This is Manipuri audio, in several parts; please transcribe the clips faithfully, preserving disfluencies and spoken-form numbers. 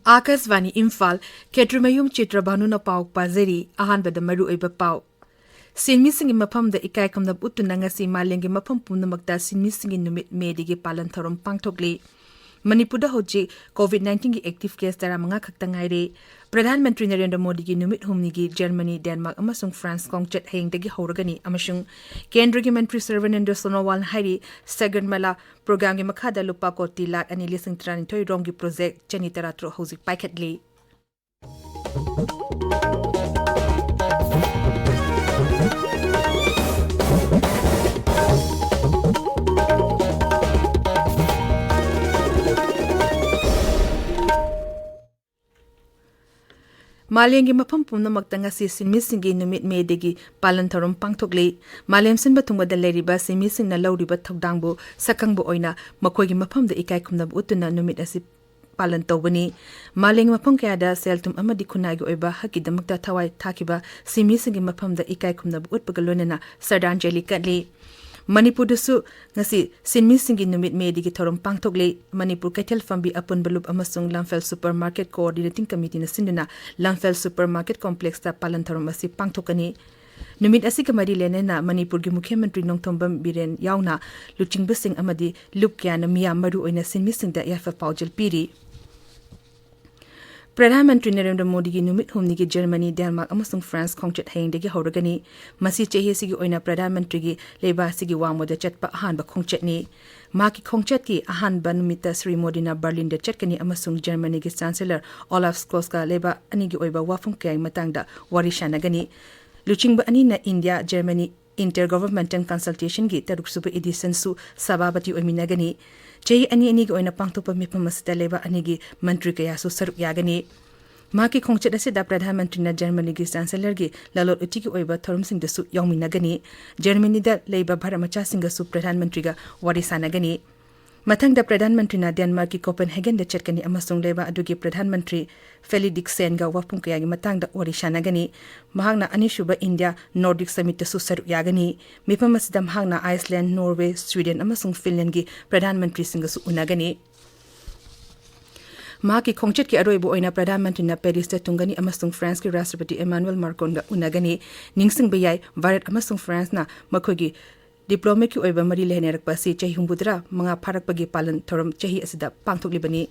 ꯑꯥꯀꯥꯁꯕꯥꯅꯤ ꯏꯝꯐꯥꯜ, ꯈꯦꯇ꯭ꯔꯤꯃꯌꯨꯝ ꯆꯤꯇ꯭ꯔꯚꯥꯅꯨꯅ ꯄꯥꯎ ꯄꯥꯖꯔꯤ꯫ ꯑꯍꯥꯟꯕꯗ ꯃꯔꯨꯑꯣꯏꯕ ꯄꯥꯎ꯫ ꯁꯤꯟꯃꯤꯁꯤꯡꯒꯤ ꯃꯐꯝꯗ ꯏꯀꯥꯏ ꯈꯨꯝꯅꯕ ꯎꯠꯇꯨꯅ ꯉꯁꯤ ꯃꯥꯂꯦꯝꯒꯤ ꯃꯐꯝ ꯄꯨꯝꯅꯃꯛꯇ ꯁꯤꯟꯃꯤꯁꯤꯡꯒꯤ ꯅꯨꯃꯤꯠ ꯃꯦꯗꯒꯤ ꯄꯥꯂꯟ ꯊꯧꯔꯝ ꯄꯥꯡꯊꯣꯛꯂꯤ꯫ ꯃꯅꯤꯄꯨꯔꯗ ꯍꯧꯖꯤꯛ ꯀꯣꯚꯤꯗ ꯅꯥꯏꯟꯇꯤꯟꯒꯤ ꯑꯦꯛꯇꯤꯚ ꯀꯦꯁ ꯇꯔꯥꯃꯉꯥ ꯈꯛꯇ ꯉꯥꯏꯔꯦ꯫ ꯄ꯭ꯔꯙꯥꯟ ꯃꯟꯇ꯭ꯔꯤ ꯅꯔꯦꯟꯗ꯭ꯔ ꯃꯣꯗꯤꯒꯤ ꯅꯨꯃꯤꯠ ꯍꯨꯝꯅꯤꯒꯤ ꯖꯔꯃꯅꯤ, ꯗꯦꯟꯃꯥꯔꯛ ꯑꯃꯁꯨꯡ ꯐ꯭ꯔꯥꯟꯁ ꯈꯣꯡꯆꯠ ꯍꯌꯦꯡꯗꯒꯤ ꯍꯧꯔꯒꯅꯤ ꯑꯃꯁꯨꯡ ꯀꯦꯟꯗ꯭ꯔꯒꯤ ꯃꯟꯇ꯭ꯔꯤ ꯁꯔꯕꯥꯅꯟꯗ ꯁꯣꯅꯣꯋꯥꯜꯅ ꯍꯥꯏꯔꯤ, ꯁꯒꯟꯃꯥꯂꯥ ꯄ꯭ꯔꯣꯒ꯭ꯔꯥꯝꯒꯤ ꯃꯈꯥꯗ ꯂꯨꯄꯥ ꯀꯣꯇꯤ ꯂꯥꯈ ꯑꯅꯤ ꯂꯤꯁꯤꯡ ꯇꯔꯥꯅꯤꯊꯣꯏ ꯔꯣꯝꯒꯤ ꯄ꯭ꯔꯣꯖꯦꯛ ꯆꯅꯤ ꯇꯔꯥꯇꯔꯨꯛ ꯍꯧꯖꯤꯛ ꯄꯥꯏꯈꯠꯂꯤ꯫ ꯃꯥꯂꯦꯝꯒꯤ ꯃꯐꯝ ꯄꯨꯝꯅꯃꯛꯇ ꯉꯁꯤ ꯁꯤꯟꯃꯤꯁꯤꯡꯒꯤ ꯅꯨꯃꯤꯠ ꯃꯦꯗꯒꯤ ꯄꯥꯂꯟ ꯊꯧꯔꯝ ꯄꯥꯡꯊꯣꯛꯂꯤ꯫ ꯃꯥꯂꯦꯝ ꯁꯤꯟꯕ ꯊꯨꯡꯕꯗ ꯂꯩꯔꯤꯕ ꯁꯤꯟꯃꯤꯁꯤꯡꯅ ꯂꯧꯔꯤꯕ ꯊꯧꯗꯥꯡꯕꯨ ꯁꯛꯈꯪꯕ ꯑꯣꯏꯅ ꯃꯈꯣꯏꯒꯤ ꯃꯐꯝꯗ ꯏꯀꯥꯏ ꯈꯨꯝꯅꯕ ꯎꯠꯇꯨꯅ ꯅꯨꯃꯤꯠ ꯑꯁꯤ ꯄꯥꯂꯟ ꯇꯧꯕꯅꯤ꯫ ꯃꯥꯂꯦꯝꯒꯤ ꯃꯐꯝ ꯀꯌꯥꯗ ꯁꯦꯜ-ꯊꯨꯝ ꯑꯃꯗꯤ ꯈꯨꯟꯅꯥꯏꯒꯤ ꯑꯣꯏꯕ ꯍꯛꯀꯤꯗꯃꯛꯇ ꯊꯋꯥꯏ ꯊꯥꯈꯤꯕ ꯁꯤꯟꯃꯤꯁꯤꯡꯒꯤ ꯃꯐꯝꯗ ꯏꯀꯥꯏ ꯈꯨꯝꯅꯕ ꯎꯠꯄꯒ ꯂꯣꯏꯅꯅ ꯁ꯭ꯔꯗꯥꯟꯖꯂꯤ ꯀꯠꯂꯤ꯫ ꯃꯅꯤꯄꯨꯔꯗꯁꯨ ꯉꯁꯤ ꯁꯤꯟꯃꯤꯁꯤꯡꯒꯤ ꯅꯨꯃꯤꯠ ꯃꯦꯗꯒꯤ ꯊꯧꯔꯝ ꯄꯥꯡꯊꯣꯛꯂꯤ꯫ ꯃꯅꯤꯄꯨꯔ ꯀꯩꯊꯦꯜ ꯐꯝꯕꯤ ꯑꯄꯨꯟꯕ ꯂꯨꯞ ꯑꯃꯁꯨꯡ ꯂꯝꯐꯦꯜ ꯁꯨꯄꯔ ꯃꯥꯔꯀꯦꯠ ꯀꯣꯑꯣꯔꯗꯤꯅꯦꯇꯤꯡ ꯀꯃꯤꯇꯤꯅ ꯁꯤꯟꯗꯨꯅ ꯂꯝꯐꯦꯜ ꯁꯨꯄꯔ ꯃꯥꯔꯀꯦꯠ ꯀꯣꯝꯄ꯭ꯂꯦꯛꯁꯇ ꯄꯥꯂꯟ ꯊꯧꯔꯝ ꯑꯁꯤ ꯄꯥꯡꯊꯣꯛꯀꯅꯤ꯫ ꯅꯨꯃꯤꯠ ꯑꯁꯤꯒ ꯃꯔꯤ ꯂꯩꯅꯅ ꯃꯅꯤꯄꯨꯔꯒꯤ ꯃꯨꯈ꯭ꯌ ꯃꯟꯇ꯭ꯔꯤ ꯅꯣꯡꯊꯣꯝꯕꯝ ꯕꯤꯔꯦꯟ ꯌꯥꯎꯅ ꯂꯨꯆꯤꯡꯕꯁꯤꯡ ꯑꯃꯗꯤ ꯂꯨꯞ ꯀꯌꯥꯅ ꯃꯤꯌꯥꯝ, ꯃꯔꯨꯑꯣꯏꯅ ꯁꯤꯟꯃꯤꯁꯤꯡꯗ ꯌꯥꯏꯐ ꯄꯥꯎꯖꯦꯜ ꯄꯤꯔꯤ꯫ ꯄ꯭ꯔꯙꯥꯟ ꯃꯟꯇ꯭ꯔꯤ ꯅꯔꯦꯟꯗ꯭ꯔ ꯃꯣꯗꯤꯒꯤ ꯅꯨꯃꯤꯠ ꯍꯨꯝꯅꯤꯒꯤ ꯖꯔꯃꯅꯤ, ꯗꯦꯟꯃꯥꯔꯛ ꯑꯃꯁꯨꯡ ꯐ꯭ꯔꯥꯟꯁ ꯈꯣꯡꯆꯠ ꯍꯌꯦꯡꯗꯒꯤ ꯍꯧꯔꯒꯅꯤ꯫ ꯃꯁꯤ ꯆꯍꯤ ꯑꯁꯤꯒꯤ ꯑꯣꯏꯅ ꯄ꯭ꯔꯙꯥꯟ ꯃꯟꯇ꯭ꯔꯤꯒꯤ ꯂꯩꯕꯥꯛ ꯑꯁꯤꯒꯤ ꯋꯥꯡꯃꯗ ꯆꯠꯄ ꯑꯍꯥꯟꯕ ꯈꯣꯡꯆꯠꯅꯤ꯫ ꯃꯍꯥꯛꯀꯤ ꯈꯣꯡꯆꯠꯀꯤ ꯑꯍꯥꯟꯕ ꯅꯨꯃꯤꯠꯇ ꯁ꯭ꯔꯤ ꯃꯣꯗꯤꯅ ꯕꯔꯂꯤꯟꯗ ꯆꯠꯀꯅꯤ ꯑꯃꯁꯨꯡ ꯖꯔꯃꯅꯤꯒꯤ ꯆꯥꯟꯁꯦꯂꯔ ꯑꯣꯂꯥꯐ ꯁ꯭ꯀꯣꯜꯁꯀ ꯂꯩꯕꯥꯛ ꯑꯅꯤꯒꯤ ꯑꯣꯏꯕ ꯋꯥꯐꯝ ꯀꯌꯥꯒꯤ ꯃꯇꯥꯡꯗ ꯋꯥꯔꯤ ꯁꯥꯟꯅꯒꯅꯤ꯫ ꯂꯨꯆꯤꯡꯕ ꯑꯅꯤꯅ ꯏꯟꯗꯤꯌꯥ, ꯖꯔꯃꯅꯤ Intergovernmental Consultationꯒꯤ ꯇꯔꯨꯛꯁꯨꯕ editionꯁꯨ ꯁꯚꯥꯄꯇꯤ ꯑꯣꯏꯃꯤꯟꯅꯒꯅꯤ꯫ ꯆꯍꯤ ꯑꯅꯤ ꯑꯅꯤꯒꯤ ꯑꯣꯏꯅ ꯄꯥꯡꯊꯣꯛꯄ ꯃꯤꯐꯝ ꯑꯁꯤꯗ ꯂꯩꯕꯥꯛ ꯑꯅꯤꯒꯤ ꯃꯟꯇ꯭ꯔꯤ ꯀꯌꯥꯁꯨ ꯁꯔꯨꯛ ꯌꯥꯒꯅꯤ꯫ ꯃꯍꯥꯛꯀꯤ ꯈꯣꯡꯆꯠ ꯑꯁꯤꯗ ꯄ꯭ꯔꯙꯥꯟ ꯃꯟꯇ꯭ꯔꯤꯅ ꯖꯔꯃꯅꯤꯒꯤ ꯆꯥꯟꯁꯦꯂꯔꯒꯤ ꯂꯂꯣꯟ ꯏꯇꯤꯛꯀꯤ ꯑꯣꯏꯕ ꯊꯧꯔꯝꯁꯤꯡꯗꯁꯨ ꯌꯥꯎꯃꯤꯟꯅꯒꯅꯤ꯫ ꯖꯔꯃꯅꯤꯗ ꯂꯩꯕ ꯚꯥꯔꯠ ꯃꯆꯥꯁꯤꯡꯒꯁꯨ ꯄ꯭ꯔꯙꯥꯟ ꯃꯟꯇ꯭ꯔꯤꯒ ꯋꯥꯔꯤ ꯁꯥꯟꯅꯒꯅꯤ꯫ ꯃꯊꯪꯗ ꯄ꯭ꯔꯙꯥꯟ ꯃꯟꯇ꯭ꯔꯤꯅ ꯗꯦꯟꯃꯥꯔꯛꯀꯤ ꯀꯣꯄꯟꯍꯦꯒꯟꯗ ꯆꯠꯀꯅꯤ ꯑꯃꯁꯨꯡ ꯂꯩꯕꯥꯛ ꯑꯗꯨꯒꯤ ꯄ꯭ꯔꯙꯥꯟ ꯃꯟꯇ꯭ꯔꯤ ꯐꯦꯂꯤꯗꯤꯛꯁꯦꯟꯒ ꯋꯥꯐꯝ ꯀꯌꯥꯒꯤ ꯃꯇꯥꯡꯗ ꯋꯥꯔꯤ ꯁꯥꯟꯅꯒꯅꯤ꯫ ꯃꯍꯥꯛꯅ ꯑꯅꯤꯁꯨꯕ ꯏꯟꯗꯤꯌꯥ ꯅꯣꯔꯗꯤꯛ ꯁꯃꯤꯠꯇꯁꯨ ꯁꯔꯨꯛ ꯌꯥꯒꯅꯤ꯫ ꯃꯤꯐꯝ ꯑꯁꯤꯗ ꯃꯍꯥꯛꯅ ꯑꯥꯏꯁꯂꯦꯟ, ꯅꯣꯔꯋꯦ, ꯁ꯭ꯋꯤꯗꯦꯟ ꯑꯃꯁꯨꯡ ꯐꯤꯟꯂꯦꯟꯒꯤ ꯄ꯭ꯔꯙꯥꯟ ꯃꯟꯇ꯭ꯔꯤꯁꯤꯡꯒꯁꯨ ꯎꯅꯒꯅꯤ꯫ ꯃꯍꯥꯛꯀꯤ ꯈꯣꯡꯆꯠꯀꯤ ꯑꯔꯣꯏꯕ ꯑꯣꯏꯅ ꯄ꯭ꯔꯙꯥꯟ ꯃꯟꯇ꯭ꯔꯤꯅ ꯄꯦꯔꯤꯁꯇ ꯊꯨꯡꯒꯅꯤ ꯑꯃꯁꯨꯡ ꯐ꯭ꯔꯥꯟꯁꯀꯤ ꯔꯥꯁꯇ꯭ꯔꯄꯇꯤ ꯏꯃꯥꯅꯨꯑꯦꯜ ꯃꯥꯀ꯭ꯔꯣꯟꯒ ꯎꯅꯒꯅꯤ꯫ ꯅꯤꯡꯁꯤꯡꯕ ꯌꯥꯏ, ꯚꯥꯔꯠ ꯑꯃꯁꯨꯡ ꯐ꯭ꯔꯥꯟꯁꯅ ꯃꯈꯣꯏꯒꯤ ꯗꯤꯄ꯭ꯂꯣꯃꯦꯠꯀꯤ ꯑꯣꯏꯕ ꯃꯔꯤ ꯂꯩꯅꯔꯛꯄ ꯑꯁꯤ ꯆꯍꯤ ꯍꯨꯝꯐꯨꯇꯔꯥ ꯃꯉꯥ ꯐꯥꯔꯛꯄꯒꯤ ꯄꯥꯂꯟ ꯊꯧꯔꯝ ꯆꯍꯤ ꯑꯁꯤꯗ ꯄꯥꯡꯊꯣꯛꯂꯤꯕꯅꯤ꯫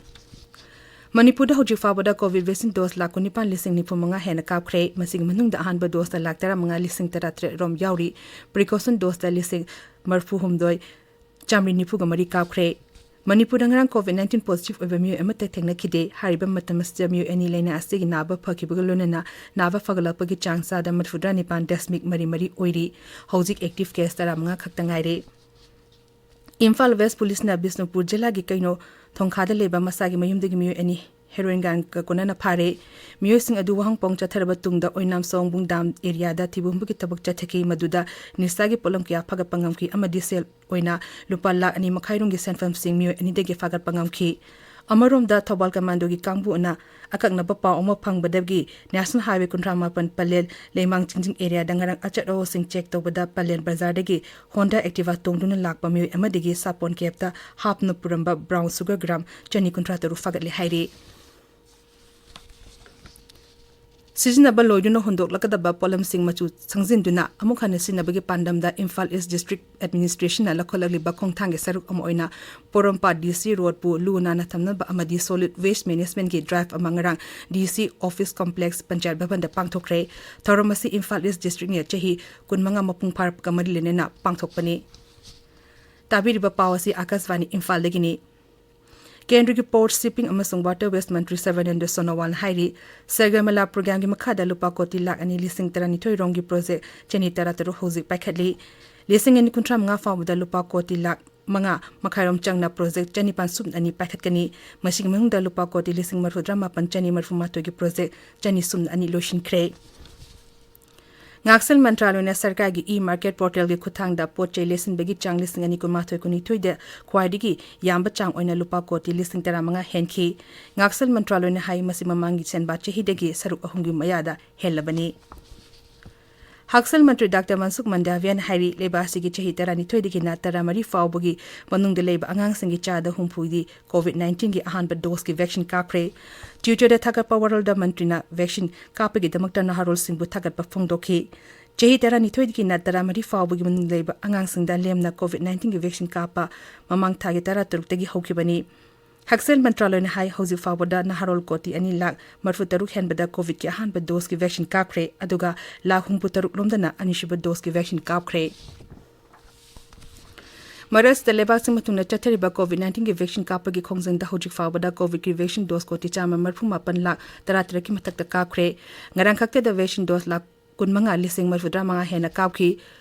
ꯃꯅꯤꯄꯨꯔꯗ ꯍꯧꯖꯤꯛ ꯐꯥꯎꯕꯗ ꯀꯣꯚꯤꯗ ꯚꯦꯛꯁꯤꯟ ꯗꯣꯁ ꯂꯥꯈ ꯀꯨꯟꯅꯤꯄꯥꯟ ꯂꯤꯁꯤꯡ ꯅꯤꯐꯨ ꯃꯉꯥ ꯍꯦꯟꯅ ꯀꯥꯞꯈ꯭ꯔꯦ꯫ ꯃꯁꯤꯒꯤ ꯃꯅꯨꯡꯗ ꯑꯍꯥꯟꯕ ꯗꯣꯁꯇ ꯂꯥꯈ ꯇꯔꯥꯃꯉꯥ ꯂꯤꯁꯤꯡ ꯇꯔꯥꯇꯔꯦꯠ ꯔꯣꯝ ꯌꯥꯎꯔꯤ꯫ ꯄ꯭ꯔꯤꯀꯣꯁꯟ ꯗꯣꯁꯇ ꯂꯤꯁꯤꯡ ꯃꯔꯤꯐꯨꯍꯨꯝꯗꯣꯏ ꯆꯥꯃꯔꯤ ꯅꯤꯐꯨꯒ ꯃꯔꯤ ꯀꯥꯞꯈ꯭ꯔꯦ꯫ ꯃꯅꯤꯄꯨꯔꯗ ꯉꯔꯥꯡ ꯀꯣꯚꯤꯗ ꯅꯥꯏꯟꯇꯤꯟ ꯄꯣꯖꯤꯇꯤꯚ ꯑꯣꯏꯕ ꯃꯤꯑꯣꯏ ꯑꯃꯠꯇ ꯊꯦꯡꯅꯈꯤꯗꯦ꯫ ꯍꯥꯏꯔꯤꯕ ꯃꯇꯝ ꯑꯁꯤꯗ ꯃꯤꯑꯣꯏ ꯑꯅꯤ ꯂꯥꯏꯅꯥ ꯑꯁꯤꯗꯒꯤ ꯅꯥꯕ ꯐꯈꯤꯕꯒ ꯂꯣꯏꯅꯅ ꯅꯥꯕ ꯐꯒꯠꯂꯛꯄꯒꯤ ꯆꯥꯡ ꯆꯥꯗ ꯃꯔꯤꯐꯨꯇꯔꯥ ꯅꯤꯄꯥꯟ ꯗꯁꯃꯤꯛ ꯃꯔꯤ ꯃꯔꯤ ꯑꯣꯏꯔꯤ꯫ ꯍꯧꯖꯤꯛ ꯑꯦꯛꯇꯤꯚ ꯀꯦꯁ ꯇꯔꯥꯃꯉꯥ ꯈꯛꯇ ꯉꯥꯏꯔꯦ꯫ ꯏꯝꯐꯥꯜ ꯋꯦꯁ ꯄꯨꯂꯤꯁꯅ ꯕꯤꯁꯅꯨꯄꯨꯔ ꯖꯤꯂꯥꯒꯤ ꯀꯩꯅꯣ ꯊꯣꯡꯈꯥꯗ ꯂꯩꯕ ꯃꯁꯥꯒꯤ ꯃꯌꯨꯝꯗꯒꯤ ꯃꯤꯑꯣꯏ ꯑꯅꯤ ꯍꯦꯔꯣꯏꯟꯒ ꯀꯣꯟꯅꯅ ꯐꯥꯔꯦ꯫ ꯃꯤꯑꯣꯏꯁꯤꯡ ꯑꯗꯨ ꯋꯥꯍꯪ ꯄꯥꯎ ꯆꯠꯊꯔꯕ ꯇꯨꯡꯗ ꯑꯣꯏꯅꯥꯝ ꯁꯑꯣꯡꯕꯨꯡ ꯗꯥꯝ ꯑꯦꯔꯤꯌꯥꯗ ꯊꯤꯕ ꯍꯨꯝꯕꯒꯤ ꯊꯕꯛ ꯆꯠꯊꯈꯤ꯫ ꯃꯗꯨꯗ ꯅꯤꯁꯥꯒꯤ ꯄꯣꯠꯂꯝ ꯀꯌꯥ ꯐꯥꯒꯠꯄ ꯉꯝꯈꯤ ꯑꯃꯗꯤ ꯁꯦꯜ ꯑꯣꯏꯅ ꯂꯨꯄꯥ ꯂꯥꯈ ꯑꯅꯤ ꯃꯈꯥꯏ ꯔꯣꯝꯒꯤ ꯁꯦꯟꯐꯝꯁꯤꯡ ꯃꯤꯑꯣꯏ ꯑꯅꯤꯗꯒꯤ ꯐꯥꯒꯠꯄ ꯉꯝꯈꯤ꯫ ꯑꯃꯔꯣꯝꯗ ꯊꯧꯕꯥꯜ ꯀꯃꯥꯟꯗꯣꯒꯤ ꯀꯥꯡꯕꯨꯅ ꯑꯀꯛꯅꯕ ꯄꯥꯎ ꯑꯃ ꯐꯪꯕꯗꯒꯤ ꯅꯦꯁꯅꯦꯜ ꯍꯥꯏꯋꯦ ꯀꯨꯟꯊ꯭ꯔꯥ ꯃꯥꯄꯟ ꯄꯂꯦꯜ ꯂꯩꯃꯥꯡ ꯆꯤꯡꯖꯤꯡ ꯑꯦꯔꯤꯌꯥꯗ ꯉꯔꯥꯡ ꯑꯆꯠ ꯑꯋꯣꯁꯤꯡ ꯆꯦꯛ ꯇꯧꯕꯗ ꯄꯂꯦꯜ ꯕꯖꯥꯔꯗꯒꯤ ꯍꯣꯟꯗꯥ ꯑꯦꯛꯇꯤꯚꯥ ꯇꯣꯡꯗꯨꯅ ꯂꯥꯛꯄ ꯃꯤꯑꯣꯏ ꯑꯃꯗꯒꯤ ꯁꯥꯄꯣꯟ ꯀꯦꯞꯇ ꯍꯥꯞꯅ ꯄꯨꯔꯝꯕ ꯕ꯭ꯔꯥꯎꯟ ꯁꯨꯒꯔ ꯒ꯭ꯔꯥꯝ ꯆꯅꯤ ꯀꯨꯟꯊ꯭ꯔꯥ ꯇꯔꯨꯛ ꯐꯥꯒꯠꯂꯦ ꯍꯥꯏꯔꯤ꯫ ꯁꯤꯖꯤꯟꯅꯕ ꯂꯣꯏꯗꯨꯅ ꯍꯨꯟꯗꯣꯛꯂꯛꯀꯗꯕ ꯄꯣꯠꯂꯝꯁꯤꯡ ꯃꯆꯨ ꯁꯪꯖꯤꯟꯗꯨꯅ ꯑꯃꯨꯛ ꯍꯟꯅ ꯁꯤꯖꯤꯟꯅꯕꯒꯤ ꯄꯥꯟꯗꯝꯗ ꯏꯝꯐꯥꯜ ꯏꯁ ꯗꯤꯁꯇ꯭ꯔꯤꯛ ꯑꯦꯗꯃꯤꯅꯤꯁꯇ꯭ꯔꯦꯁꯟꯅ ꯂꯧꯈꯠꯂꯛꯂꯤꯕ ꯈꯣꯡꯊꯥꯡꯒꯤ ꯁꯔꯨꯛ ꯑꯃ ꯑꯣꯏꯅ ꯄꯣꯔꯣꯝꯄꯥꯠ ꯗꯤ ꯁꯤ ꯔꯣꯗꯄꯨ ꯂꯨ ꯅꯥꯟꯅ ꯊꯝꯅꯕ ꯑꯃꯗꯤ ꯁꯣꯂꯤꯗ ꯋꯦꯁ ꯃꯦꯅꯦꯖꯃꯦꯟꯠꯀꯤ ꯗ꯭ꯔꯥꯏꯚ ꯑꯃ ꯉꯔꯥꯡ ꯗꯤ ꯁꯤ ꯑꯣꯐꯤꯁ ꯀꯣꯝꯄ꯭ꯂꯦꯛꯁ ꯄꯟꯆꯥꯌꯠ ꯚꯕꯟꯗ ꯄꯥꯡꯊꯣꯛꯈ꯭ꯔꯦ꯫ ꯊꯧꯔꯝ ꯑꯁꯤ ꯏꯝꯐꯥꯜ ꯏꯁ ꯗꯤꯁꯇ꯭ꯔꯤꯛꯅ ꯆꯍꯤ ꯀꯨꯟꯃꯉꯥ ꯃꯄꯨꯡ ꯐꯥꯔꯛꯄꯒ ꯃꯔꯤ ꯂꯩꯅꯅ ꯄꯥꯡꯊꯣꯛꯄꯅꯤ꯫ ꯇꯥꯕꯤꯔꯤꯕ ꯄꯥꯎ ꯑꯁꯤ ꯑꯥꯀꯥꯁꯕꯥꯅꯤ ꯏꯝꯐꯥꯜꯗꯒꯤꯅꯤ꯫ ꯀꯦꯟꯗ꯭ꯔꯒꯤ ꯄꯣꯔꯠ, ꯁꯤꯞꯄꯤꯡ ꯑꯃꯁꯨꯡ ꯋꯥꯇꯔꯋꯦꯁ ꯃꯟꯇ꯭ꯔꯤ ꯁꯔꯕꯥꯅꯟꯗ ꯁꯣꯅꯣꯋꯥꯜꯅ ꯍꯥꯏꯔꯤ, ꯁꯥꯒꯔꯃꯥꯂꯥ ꯄ꯭ꯔꯣꯒ꯭ꯔꯥꯝꯒꯤ ꯃꯈꯥꯗ ꯂꯨꯄꯥ ꯀꯣꯇꯤ ꯂꯥꯈ ꯑꯅꯤ ꯂꯤꯁꯤꯡ ꯇꯔꯥꯅꯤꯊꯣꯏ ꯔꯣꯝꯒꯤ ꯄ꯭ꯔꯣꯖꯦꯛ ꯆꯅꯤ ꯇꯔꯥꯇꯔꯨꯛ ꯍꯧꯖꯤꯛ ꯄꯥꯏꯈꯠꯂꯤ꯫ ꯂꯤꯁꯤꯡ ꯑꯅꯤ ꯀꯨꯟꯊ꯭ꯔꯥ ꯃꯉꯥ ꯐꯥꯎꯕꯗ ꯂꯨꯄꯥ ꯀꯣꯇꯤ ꯂꯥꯈ ꯃꯉꯥ ꯃꯈꯥꯏꯔꯣꯝ ꯆꯪꯅ ꯄ꯭ꯔꯣꯖꯦꯛ ꯆꯅꯤꯄꯥꯟ ꯁꯨꯞꯅ ꯑꯅꯤ ꯄꯥꯏꯈꯠꯀꯅꯤ꯫ ꯃꯁꯤꯒꯤ ꯃꯅꯨꯡꯗ ꯂꯨꯄꯥ ꯀꯣꯇꯤ ꯂꯤꯁꯤꯡ ꯃꯔꯤꯐꯨꯇꯔꯥ ꯃꯥꯄꯟ ꯆꯅꯤ ꯃꯔꯤꯐꯨ ꯃꯥꯊꯣꯏꯒꯤ ꯄ꯭ꯔꯣꯖꯦꯛ ꯆꯅꯤ ꯁꯨꯞꯅ ꯑꯅꯤ ꯂꯣꯏꯁꯤꯟꯈ꯭ꯔꯦ꯫ ꯉꯥꯛꯁꯦꯜ ꯃꯟꯇ꯭ꯔꯥꯂꯣꯏꯅ ꯁꯔꯀꯥꯔꯒꯤ e-market portalꯒꯤ ꯈꯨꯠꯊꯥꯡꯗ ꯄꯣꯠ ꯆꯩ ꯂꯩꯁꯤꯟꯕꯒꯤ ꯆꯥꯡ ꯂꯤꯁꯤꯡ ꯑꯅꯤ ꯀꯨꯟꯃꯥꯊꯣꯏ ꯀꯨꯟꯅꯤꯊꯣꯏꯗ ꯈ꯭ꯋꯥꯏꯗꯒꯤ ꯌꯥꯝꯕ ꯆꯥꯡ ꯑꯣꯏꯅ ꯂꯨꯄꯥ ꯀꯣꯇꯤ ꯂꯤꯁꯤꯡ ꯇꯔꯥꯃꯉꯥ ꯍꯦꯟꯈꯤ꯫ ꯉꯥꯛꯁꯦꯜ ꯃꯟꯇ꯭ꯔꯥꯂꯣꯏꯅ ꯍꯥꯏ, ꯃꯁꯤ ꯃꯃꯥꯡꯒꯤ ꯁꯦꯟꯕꯥ ꯆꯍꯤꯗꯒꯤ ꯁꯔꯨꯛ ꯑꯍꯨꯝꯒꯤ ꯃꯌꯥꯗ ꯍꯦꯜꯂꯕꯅꯤ꯫ ꯍꯛꯁꯦꯜ ꯃꯟꯇ꯭ꯔꯤ ꯗꯥꯛꯇꯔ ꯃꯟꯁꯨꯈ ꯃꯟꯗꯥꯚꯤꯌꯥꯅ ꯍꯥꯏꯔꯤ, ꯂꯩꯕꯥꯛ ꯑꯁꯤꯒꯤ ꯆꯍꯤ ꯇꯔꯥꯅꯤꯊꯣꯏꯗꯒꯤꯅ ꯇꯔꯥꯃꯔꯤ ꯐꯥꯎꯕꯒꯤ ꯃꯅꯨꯡꯗ ꯂꯩꯕ ꯑꯉꯥꯡꯁꯤꯡꯒꯤ ꯆꯥꯗ ꯍꯨꯝꯐꯨꯗꯤ COVID nineteenꯒꯤ ꯑꯍꯥꯟꯕ doseꯀꯤ vaccine ꯀꯥꯞꯈ꯭ꯔꯦ꯫ Twitterꯗ ꯊꯥꯒꯠꯄ ꯋꯥꯔꯣꯜꯗ ꯃꯟꯇ꯭ꯔꯤꯅ vaccine ꯀꯥꯞꯄꯒꯤꯗꯃꯛꯇ ꯅꯍꯥꯔꯣꯜꯁꯤꯡꯕꯨ ꯊꯥꯒꯠꯄ ꯐꯣꯡꯗꯣꯛꯈꯤ꯫ ꯆꯍꯤ ꯇꯔꯥꯅꯤꯊꯣꯏꯗꯒꯤꯅ ꯇꯔꯥꯃꯔꯤ ꯐꯥꯎꯕꯒꯤ ꯃꯅꯨꯡꯗ ꯂꯩꯕ ꯑꯉꯥꯡꯁꯤꯡꯗ ꯂꯦꯝꯅ COVID nineteenꯒꯤ vaccine ꯀꯥꯞꯄ ꯃꯃꯥꯡ ꯊꯥꯒꯤ ꯇꯔꯥꯇꯔꯨꯛꯇꯒꯤ ꯍꯧꯈꯤꯕꯅꯤ꯫ ꯍꯛꯁꯦꯜ ꯃꯟꯇ꯭ꯔꯥꯂꯣꯏꯅ ꯍꯥꯏ, ꯍꯧꯖꯤꯛ ꯐꯥꯎꯕꯗ ꯅꯍꯥꯔꯣꯜ ꯀꯣꯇꯤ ꯑꯅꯤ ꯂꯥꯈ ꯃꯔꯤꯐꯨ ꯇꯔꯨꯛ ꯍꯦꯟꯕꯗ COVIDꯀꯤ ꯑꯍꯥꯟꯕ doseꯀꯤ vaccine ꯀꯥꯞꯈ꯭ꯔꯦ, ꯑꯗꯨꯒ ꯂꯥꯈ ꯍꯨꯝꯐꯨ ꯇꯔꯨꯛ ꯂꯣꯝꯗꯅ ꯑꯅꯤꯁꯨꯕ doseꯀꯤ vaccine ꯀꯥꯞꯈ꯭ꯔꯦ꯫ ꯃꯔꯛꯁꯤꯗ ꯂꯩꯕꯥꯛꯁꯤꯡ ꯃꯊꯨꯡꯅ ꯆꯠꯊꯔꯤꯕ COVID nineteenꯒꯤ vaccine ꯀꯥꯞꯄꯒꯤ ꯈꯣꯡꯖꯪꯗ ꯍꯧꯖꯤꯛ ꯐꯥꯎꯕꯗ COVIDꯀꯤ vaccine dose ꯀꯣꯇꯤ ꯆꯥꯝꯃ ꯃꯔꯤꯐꯨ ꯃꯥꯄꯟ ꯂꯥꯈ ꯇꯔꯥꯇꯔꯦꯠꯀꯤ ꯃꯊꯛꯇ ꯀꯥꯞꯈ꯭ꯔꯦ꯫ ꯉꯔꯥꯡ ꯈꯛꯇꯗ vaccine dose ꯂꯥꯈ ꯀꯨꯟꯃꯉꯥ ꯂꯤꯁꯤꯡ ꯃꯔꯤꯐꯨꯇꯔꯥ ꯃꯉꯥ ꯍꯦꯟꯅ ꯀꯥꯞꯈꯤ꯫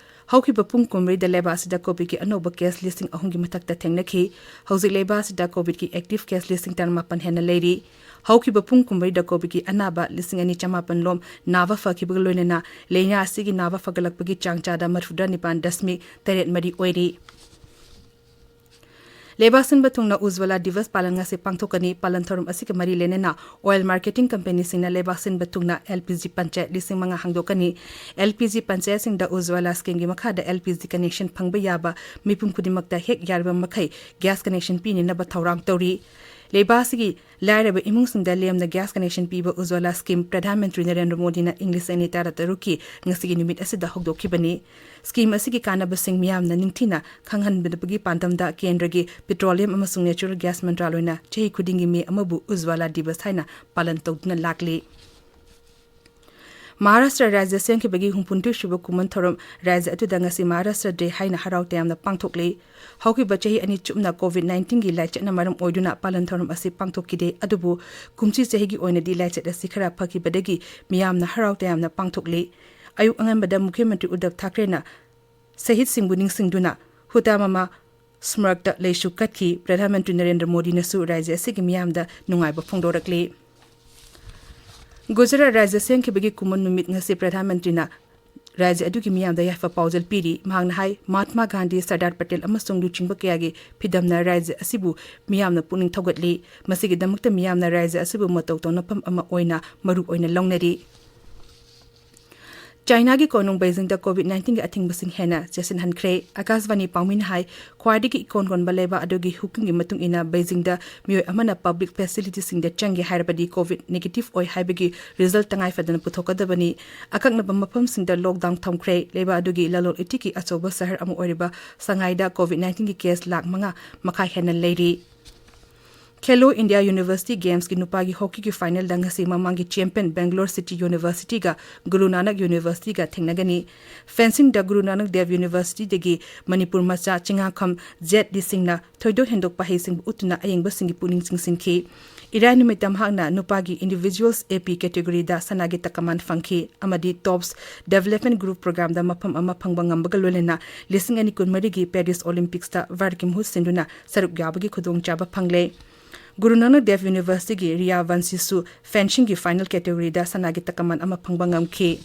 ꯍꯧꯈꯤꯕ ꯄꯨꯡ ꯀꯨꯟꯃꯔꯤꯗ ꯂꯩꯕꯥꯛ ꯑꯁꯤꯗ COVIDꯀꯤ ꯑꯅꯧꯕ case ꯂꯤꯁꯤꯡ ꯑꯍꯨꯝꯒꯤ ꯃꯊꯛꯇ ꯊꯦꯡꯅꯈꯤ꯫ ꯍꯧꯖꯤꯛ ꯂꯩꯕꯥꯛ ꯑꯁꯤꯗ COVIDꯀꯤ active case ꯂꯤꯁꯤꯡ ꯇꯔꯥꯃꯥꯄꯟ ꯍꯦꯟꯅ ꯂꯩꯔꯤ꯫ ꯍꯧꯈꯤꯕ ꯄꯨꯡ ꯀꯨꯟꯃꯔꯤꯗ COVIDꯀꯤ ꯑꯅꯥꯕ ꯂꯤꯁꯤꯡ ꯑꯅꯤ ꯆꯃꯥꯄꯟ ꯂꯣꯝ ꯅꯥꯕ ꯐꯈꯤꯕꯒ ꯂꯣꯏꯅꯅ ꯂꯥꯏꯅꯥ ꯑꯁꯤꯒꯤ ꯅꯥꯕ ꯐꯒꯠꯂꯛꯄꯒꯤ ꯆꯥꯡ ꯆꯥꯗ ꯃꯔꯤꯐꯨꯇꯔꯥ ꯅꯤꯄꯥꯟ ꯗꯁꯃꯤꯛ ꯇꯔꯦꯠ ꯃꯔꯤ ꯑꯣꯏꯔꯤ꯫ ꯂꯩꯕꯥꯛ ꯁꯤꯟꯕ ꯊꯨꯡꯅ ꯎꯖ꯭ꯋꯂꯥ ꯗꯤꯕꯁ ꯄꯥꯂꯟ ꯉꯁꯤ ꯄꯥꯡꯊꯣꯛꯀꯅꯤ꯫ ꯄꯥꯂꯟ ꯊꯧꯔꯝ ꯑꯁꯤꯒ ꯃꯔꯤ ꯂꯩꯅꯅ oil marketing companyꯁꯤꯡꯅ ꯂꯩꯕꯥꯛ ꯁꯤꯟꯕ ꯊꯨꯡꯅ LPG ꯄꯟꯆꯥꯌꯠ ꯂꯤꯁꯤꯡ ꯃꯉꯥ ꯍꯥꯡꯗꯣꯛꯀꯅꯤ꯫ LPG ꯄꯟꯆꯥꯌꯠꯁꯤꯡꯗ ꯎꯖ꯭ꯋꯂꯥ schemeꯒꯤ ꯃꯈꯥꯗ LPG connection ꯐꯪꯕ ꯌꯥꯕ ꯃꯤꯄꯨꯝ ꯈꯨꯗꯤꯡꯃꯛꯇ ꯍꯦꯛ ꯌꯥꯔꯕ ꯃꯈꯩ gas connection ꯄꯤꯅꯅꯕ ꯊꯧꯔꯥꯡ ꯇꯧꯔꯤ꯫ ꯂꯩꯕꯥꯛ ꯑꯁꯤꯒꯤ ꯂꯥꯏꯔꯕ ꯏꯃꯨꯡꯁꯤꯡꯗ ꯂꯦꯝꯅ gas connection ꯄꯤꯕ ꯎꯖ꯭ꯋꯂꯥ scheme ꯄ꯭ꯔꯙꯥꯟ ꯃꯟꯇ꯭ꯔꯤ ꯅꯔꯦꯟꯗ꯭ꯔ ꯃꯣꯗꯤꯅ ꯏꯪ ꯂꯤꯁꯤꯡ ꯑꯅꯤ ꯇꯔꯥꯇꯔꯨꯛꯀꯤ ꯉꯁꯤꯒꯤ ꯅꯨꯃꯤꯠ ꯑꯁꯤꯗ ꯍꯧꯗꯣꯛꯈꯤꯕꯅꯤ꯫ Scheme ꯑꯁꯤꯒꯤ ꯀꯥꯟꯅꯕꯁꯤꯡ ꯃꯤꯌꯥꯝꯅ ꯅꯤꯡꯊꯤꯅ ꯈꯪꯍꯟꯕꯒꯤ ꯄꯥꯟꯗꯝꯗ ꯀꯦꯟꯗ꯭ꯔꯒꯤ Petroleum ꯑꯃꯁꯨꯡ Natural Gas ꯃꯟꯇ꯭ꯔꯥꯂꯣꯏꯅ ꯆꯍꯤ ꯈꯨꯗꯤꯡꯒꯤ ꯃꯦ ꯑꯃꯕꯨ ꯎꯖ꯭ꯋꯂꯥ ꯗꯤꯕꯁ ꯍꯥꯏꯅ ꯄꯥꯂꯟ ꯇꯧꯗꯨꯅ ꯂꯥꯛꯂꯤ꯫ ꯃꯍꯥꯔꯥꯁꯇ꯭ꯔ ꯔꯥꯖ꯭ꯌ ꯁꯦꯝꯈꯤꯕꯒꯤ ꯍꯨꯝꯐꯨꯇꯔꯨꯛ ꯁꯨꯕ ꯀꯨꯝꯑꯣꯟ ꯊꯧꯔꯝ ꯔꯥꯖ꯭ꯌ ꯑꯗꯨꯗ ꯉꯁꯤ ꯃꯍꯥꯔꯥꯁꯇ꯭ꯔ ꯗꯦ ꯍꯥꯏꯅ ꯍꯔꯥꯎ ꯇꯌꯥꯝꯅ ꯄꯥꯡꯊꯣꯛꯂꯤ꯫ ꯍꯧꯈꯤꯕ ꯆꯍꯤ ꯑꯅꯤ ꯆꯨꯞꯅ COVID nineteenꯒꯤ ꯂꯥꯏꯆꯠꯅ ꯃꯔꯝ ꯑꯣꯏꯗꯨꯅ ꯄꯥꯂꯟ ꯊꯧꯔꯝ ꯑꯁꯤ ꯄꯥꯡꯊꯣꯛꯈꯤꯗꯦ, ꯑꯗꯨꯕꯨ ꯀꯨꯝꯁꯤ ꯆꯍꯤꯒꯤ ꯑꯣꯏꯅꯗꯤ ꯂꯥꯏꯆꯠ ꯑꯁꯤ ꯈꯔ ꯐꯈꯤꯕꯗꯒꯤ ꯃꯤꯌꯥꯝꯅ ꯍꯔꯥꯎ ꯇꯌꯥꯝꯅ ꯄꯥꯡꯊꯣꯛꯂꯤ꯫ ꯑꯌꯨꯛ ꯑꯉꯟꯕꯗ ꯃꯨꯈ꯭ꯌ ꯃꯟꯇ꯭ꯔꯤ ꯎꯗꯙꯕ ꯊꯥꯀ꯭ꯔꯦꯅ ꯁꯍꯤꯗꯁꯤꯡꯕꯨ ꯅꯤꯡꯁꯤꯡꯗꯨꯅ ꯍꯨꯇꯥꯃꯥꯃꯥ ꯁ꯭ꯃꯔꯛꯇ ꯂꯩꯁꯨ ꯀꯠꯈꯤ꯫ ꯄ꯭ꯔꯙꯥꯟ ꯃꯟꯇ꯭ꯔꯤ ꯅꯔꯦꯟꯗ꯭ꯔ ꯃꯣꯗꯤꯅꯁꯨ ꯔꯥꯖ꯭ꯌ ꯑꯁꯤꯒꯤ ꯃꯤꯌꯥꯝꯗ ꯅꯨꯡꯉꯥꯏꯕ ꯐꯣꯡꯗꯣꯔꯛꯂꯤ꯫ ꯒꯨꯖꯔꯥꯠ ꯔꯥꯖ꯭ꯌ ꯁꯦꯝꯈꯤꯕꯒꯤ ꯀꯨꯝꯑꯣꯟ ꯅꯨꯃꯤꯠ ꯉꯁꯤ ꯄ꯭ꯔꯙꯥꯟ ꯃꯟꯇ꯭ꯔꯤꯅ ꯔꯥꯖ꯭ꯌ ꯑꯗꯨꯒꯤ ꯃꯤꯌꯥꯝꯗ ꯌꯥꯏꯐ ꯄꯥꯎꯖꯦꯜ ꯄꯤꯔꯤ꯫ ꯃꯍꯥꯛꯅ ꯍꯥꯏ, ꯃꯍꯥꯇꯃꯥ ꯒꯥꯟꯙꯤ, ꯁꯔꯗꯥꯔ ꯄꯇꯦꯜ ꯑꯃꯁꯨꯡ ꯂꯨꯆꯤꯡꯕ ꯀꯌꯥꯒꯤ ꯐꯤꯗꯝꯅ ꯔꯥꯖ꯭ꯌ ꯑꯁꯤꯕꯨ ꯃꯤꯌꯥꯝꯅ ꯄꯨꯛꯅꯤꯡ ꯊꯧꯒꯠꯂꯤ꯫ ꯃꯁꯤꯒꯤꯗꯃꯛꯇ ꯃꯤꯌꯥꯝꯅ ꯔꯥꯖ꯭ꯌ ꯑꯁꯤꯕꯨ ꯃꯇꯧ ꯇꯧꯅꯐꯝ ꯑꯃ ꯑꯣꯏꯅ ꯃꯔꯨ ꯑꯣꯏꯅ ꯂꯧꯅꯔꯤ꯫ ꯆꯥꯏꯅꯥꯒꯤ ꯀꯣꯅꯨꯡ ꯕꯩꯖꯤꯡꯗ ꯀꯣꯚꯤꯗ ꯅꯥꯏꯟꯇꯤꯟꯒꯤ ꯑꯊꯤꯡꯕꯁꯤꯡ ꯍꯦꯟꯅ ꯆꯦꯠꯁꯤꯟꯍꯟꯈ꯭ꯔꯦ꯫ ꯑꯀꯥꯁꯕꯥꯅꯤ ꯄꯥꯎꯃꯤꯅ ꯍꯥꯏ, ꯈ꯭ꯋꯥꯏꯗꯒꯤ ꯏꯀꯣꯟ ꯀꯣꯟꯕ ꯂꯩꯕꯥꯛ ꯑꯗꯨꯒꯤ ꯍꯨꯀꯤꯝꯒꯤ ꯃꯇꯨꯡ ꯏꯟꯅ, ꯕꯩꯖꯤꯡꯗ ꯃꯤꯑꯣꯏ ꯑꯃꯅ ꯄꯕ꯭ꯂꯤꯛ ꯐꯦꯁꯤꯂꯤꯇꯤꯁꯤꯡꯗ ꯆꯪꯒꯦ ꯍꯥꯏꯔꯕꯗꯤ ꯀꯣꯚꯤꯗ ꯅꯦꯒꯦꯇꯤꯚ ꯑꯣꯏ ꯍꯥꯏꯕꯒꯤ ꯔꯤꯖꯜ ꯇꯉꯥꯏ ꯐꯗꯅ ꯄꯨꯊꯣꯛꯀꯗꯕꯅꯤ꯫ ꯑꯀꯛꯅꯕ ꯃꯐꯝꯁꯤꯡꯗ ꯂꯣꯛꯗꯥꯎꯟ ꯊꯝꯈ꯭ꯔꯦ꯫ ꯂꯩꯕꯥꯛ ꯑꯗꯨꯒꯤ ꯂꯂꯣꯟ ꯏꯇꯤꯛꯀꯤ ꯑꯆꯧꯕ ꯁꯍꯔ ꯑꯃ ꯑꯣꯏꯔꯤꯕ ꯁꯉꯥꯏꯗ ꯀꯣꯚꯤꯗ ꯅꯥꯏꯟꯇꯤꯟꯒꯤ ꯀꯦꯁ ꯂꯥꯈ ꯃꯉꯥ ꯃꯈꯥꯏ ꯍꯦꯟꯅ ꯂꯩꯔꯤ꯫ ꯈꯦꯂꯣ ꯏꯟꯗꯤꯌꯥ ꯌꯨꯅꯤꯚꯔꯁꯤꯇꯤ ꯒꯦꯝꯁꯀꯤ ꯅꯨꯄꯥꯒꯤ ꯍꯣꯀꯤꯒꯤ ꯐꯥꯏꯅꯦꯜꯗ ꯉꯁꯤ ꯃꯃꯥꯡꯒꯤ ꯆꯦꯝꯄꯤꯌꯟ ꯕꯦꯡꯒꯂꯣꯔ ꯁꯤꯇꯤ ꯌꯨꯅꯤꯚꯔꯁꯤꯇꯤꯒ ꯒꯨꯔꯨ ꯅꯥꯅꯛ ꯌꯨꯅꯤꯚꯔꯁꯤꯇꯤꯒ ꯊꯦꯡꯅꯒꯅꯤ꯫ ꯐꯦꯟꯁꯤꯡꯗ ꯒꯨꯔꯨ ꯅꯥꯅꯛ ꯗꯦꯕ ꯌꯨꯅꯤꯚꯔꯁꯤꯇꯤꯗꯒꯤ ꯃꯅꯤꯄꯨꯔ ꯃꯆꯥ ꯆꯤꯡꯉꯥꯈꯝ ꯖꯦꯠ ꯗꯤ ꯁꯤꯡꯅ ꯊꯣꯏꯗꯣꯛ ꯍꯦꯟꯗꯣꯛꯄ ꯍꯩꯁꯤꯡꯕ ꯎꯠꯇꯨꯅ ꯑꯌꯦꯡꯕꯁꯤꯡꯒꯤ ꯄꯨꯛꯅꯤꯡ ꯆꯤꯡꯁꯤꯟꯈꯤ꯫ ꯏꯔꯥꯏ ꯅꯨꯃꯤꯠꯇ ꯃꯍꯥꯛꯅ ꯅꯨꯄꯥꯒꯤ ꯏꯟꯗꯤꯚꯤꯖꯨꯋꯦꯜꯁ ꯑꯦ ꯄꯤ ꯀꯦꯇꯦꯒꯣꯔꯤꯗ ꯁꯅꯥꯒꯤ ꯇꯀꯃꯥꯟ ꯐꯪꯈꯤ ꯑꯃꯗꯤ ꯇꯣꯞꯁ ꯗꯦꯕꯂꯞꯃꯦꯟ ꯒ꯭ꯔꯨꯞ ꯄ꯭ꯔꯣꯒ꯭ꯔꯥꯝꯗ ꯃꯐꯝ ꯑꯃ ꯐꯪꯕ ꯉꯝꯕꯒ ꯂꯣꯏꯅꯅ ꯂꯤꯁꯤꯡ ꯑꯅꯤ ꯀꯨꯟꯃꯔꯤꯒꯤ ꯄꯦꯔꯤꯁ ꯑꯣꯂꯤꯝꯄꯤꯛꯁꯇ ꯚꯥꯔꯠꯀꯤ ꯃꯍꯨꯠ ꯁꯤꯟꯗꯨꯅ ꯁꯔꯨꯛ ꯌꯥꯕꯒꯤ ꯈꯨꯗꯣꯡꯆꯥꯕ ꯐꯪꯂꯦ꯫ ꯒꯨꯔꯨ ꯅꯥꯅꯛ ꯗꯦꯕ ꯌꯨꯅꯤꯚꯔꯁꯤꯇꯤꯒꯤ ꯔꯤꯌꯥ ꯋꯥꯟꯁꯤꯁꯨ ꯐꯦꯟꯁꯤꯡꯒꯤ ꯐꯥꯏꯅꯦꯜ ꯀꯦꯇꯦꯒꯣꯔꯤꯗ ꯁꯅꯥꯒꯤ ꯇꯀꯃꯥꯟ ꯑꯃ ꯐꯪꯕ ꯉꯝꯈꯤ꯫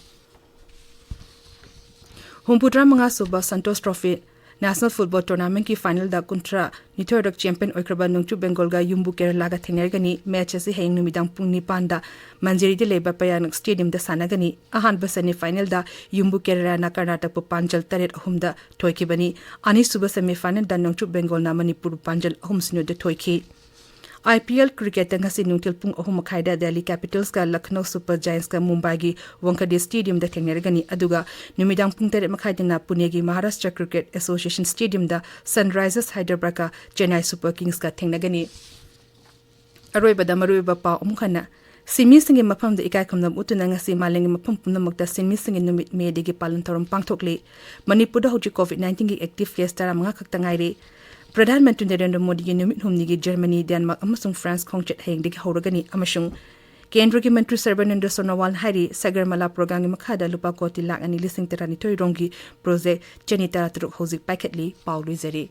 ꯍꯨꯝꯐꯨꯇꯔꯥ ꯃꯉꯥ ꯁꯨꯕ ꯁꯟꯇꯣꯁ ꯇ꯭ꯔꯣꯐꯤ ꯅꯦꯁꯅꯦꯜ ꯐꯨꯠꯕꯣꯜ ꯇꯣꯔꯅꯥꯃꯦꯟꯠꯀꯤ ꯐꯥꯏꯅꯦꯜꯗ ꯀꯨꯟꯊ꯭ꯔꯥ ꯅꯤꯊꯣꯏꯔꯛ ꯆꯦꯝꯄꯤꯌꯟ ꯑꯣꯏꯈ꯭ꯔꯕ ꯅꯣꯡꯆꯨꯞ ꯕꯦꯡꯒꯣꯜꯒ ꯌꯨꯝꯕꯨ ꯀꯦꯔꯂꯥꯒ ꯊꯦꯡꯅꯔꯒꯅꯤ꯫ ꯃꯦꯆ ꯑꯁꯤ ꯍꯌꯦꯡ ꯅꯨꯃꯤꯗꯥꯡ ꯄꯨꯡ ꯅꯤꯄꯥꯟꯗ ꯃꯟꯖꯦꯔꯤꯗ ꯂꯩꯕ ꯄꯌꯥꯅꯛ ꯁ꯭ꯇꯦꯗꯤꯌꯝꯗ ꯁꯥꯟꯅꯒꯅꯤ꯫ ꯑꯍꯥꯟꯕ ꯁꯦꯃꯤꯐꯥꯏꯅꯦꯜꯗ ꯌꯨꯝꯕꯨ ꯀꯦꯔꯂꯥꯅ ꯀꯔꯅꯥꯇꯛꯄꯨ ꯄꯥꯟꯖꯜ ꯇꯔꯦꯠ ꯑꯍꯨꯝꯗ ꯊꯣꯏꯈꯤꯕꯅꯤ꯫ ꯑꯅꯤꯁꯨꯕ ꯁꯦꯃꯤꯐꯥꯏꯅꯦꯜꯗ ꯅꯣꯡꯆꯨꯞ ꯕꯦꯡꯒꯣꯜꯅ ꯃꯅꯤꯄꯨꯔꯕꯨ ꯄꯥꯟꯖꯜ ꯑꯍꯨꯝ ꯁꯤꯅꯣꯗ ꯊꯣꯏꯈꯤ꯫ ꯑꯥꯏ ꯄꯤ ꯑꯦꯜ ꯀ꯭ꯔꯤꯀꯦꯠꯇ ꯉꯁꯤ ꯅꯨꯡꯊꯤꯜ ꯄꯨꯡ ꯑꯍꯨꯝ ꯃꯈꯥꯏꯗ ꯗꯦꯜꯂꯤ ꯀꯦꯄꯤꯇꯜꯁꯀ ꯂꯈꯅꯧ ꯁꯨꯄꯔ ꯖꯥꯏꯟꯁꯀ ꯃꯨꯝꯕꯥꯏꯒꯤ ꯋꯥꯡꯈꯦꯗꯦ ꯁ꯭ꯇꯦꯗꯤꯌꯝꯗ ꯊꯦꯡꯅꯔꯒꯅꯤ, ꯑꯗꯨꯒ ꯅꯨꯃꯤꯗꯥꯡ ꯄꯨꯡ ꯇꯔꯦꯠ ꯃꯈꯥꯏꯗꯅ ꯄꯨꯅꯦꯒꯤ ꯃꯍꯥꯔꯥꯁꯇ꯭ꯔ ꯀ꯭ꯔꯤꯀꯦꯠ ꯑꯦꯁꯣꯁꯤꯌꯦꯁꯟ ꯁ꯭ꯇꯦꯗꯤꯌꯝꯗ ꯁꯟꯔꯥꯏꯖꯔꯁ ꯍꯥꯏꯗ꯭ꯔꯕꯥꯗꯀ ꯆꯦꯟꯅꯥꯏ ꯁꯨꯄꯔ ꯀꯤꯡꯁꯀ ꯊꯦꯡꯅꯒꯅꯤ꯫ ꯑꯔꯣꯏꯕꯗ ꯃꯔꯨꯑꯣꯏꯕ ꯄꯥꯎ ꯑꯃꯨꯛ ꯍꯟꯅ꯫ ꯁꯤꯟꯃꯤꯁꯤꯡꯒꯤ ꯃꯐꯝꯗ ꯏꯀꯥꯏ ꯈꯨꯝꯅꯕ ꯎꯠꯇꯨꯅ ꯉꯁꯤ ꯃꯥꯂꯦꯝꯒꯤ ꯃꯐꯝ ꯄꯨꯝꯅꯃꯛꯇ ꯁꯤꯟꯃꯤꯁꯤꯡꯒꯤ ꯅꯨꯃꯤꯠ ꯃꯦ ꯗꯦꯒꯤ ꯄꯥꯂꯟ ꯊꯧꯔꯝ ꯄꯥꯡꯊꯣꯛꯂꯤ꯫ ꯃꯅꯤꯄꯨꯔꯗ ꯍꯧꯖꯤꯛ ꯀꯣꯚꯤꯗ ꯅꯥꯏꯟꯇꯤꯟꯒꯤ ꯑꯦꯛꯇꯤꯚ ꯀꯦꯁ ꯇꯔꯥꯃꯉꯥ ꯈꯛꯇ ꯉꯥꯏꯔꯤ꯫ ꯄ꯭ꯔꯙꯥꯟ ꯃꯟꯇ꯭ꯔꯤ ꯅꯔꯦꯟꯗ꯭ꯔ ꯃꯣꯗꯤꯒꯤ ꯅꯨꯃꯤꯠ ꯍꯨꯝꯅꯤꯒꯤ ꯖꯔꯃꯅꯤ, ꯗꯦꯟꯃꯥꯔꯛ ꯑꯃꯁꯨꯡ ꯐ꯭ꯔꯥꯟꯁ ꯈꯣꯡꯆꯠ ꯍꯌꯦꯡꯗꯒꯤ ꯍꯧꯔꯒꯅꯤ ꯑꯃꯁꯨꯡ ꯀꯦꯟꯗ꯭ꯔꯒꯤ ꯃꯟꯇ꯭ꯔꯤ ꯁꯔꯕꯥꯅꯟꯗ ꯁꯣꯅꯣꯋꯥꯜꯅ ꯍꯥꯏꯔꯤ, ꯁꯒꯔꯃꯥꯂꯥ ꯄ꯭ꯔꯣꯒ꯭ꯔꯥꯝꯒꯤ ꯃꯈꯥꯗ ꯂꯨꯄꯥ ꯀꯣꯇꯤ ꯂꯥꯈ ꯑꯅꯤ ꯂꯤꯁꯤꯡ ꯇꯔꯥꯅꯤꯊꯣꯏ ꯔꯣꯝꯒꯤ ꯄ꯭ꯔꯣꯖꯦꯛ ꯆꯅꯤ ꯇꯔꯥꯇꯔꯨꯛ ꯍꯧꯖꯤꯛ ꯄꯥꯏꯈꯠꯂꯤ꯫ ꯄꯥꯎ ꯂꯣꯏꯖꯔꯦ꯫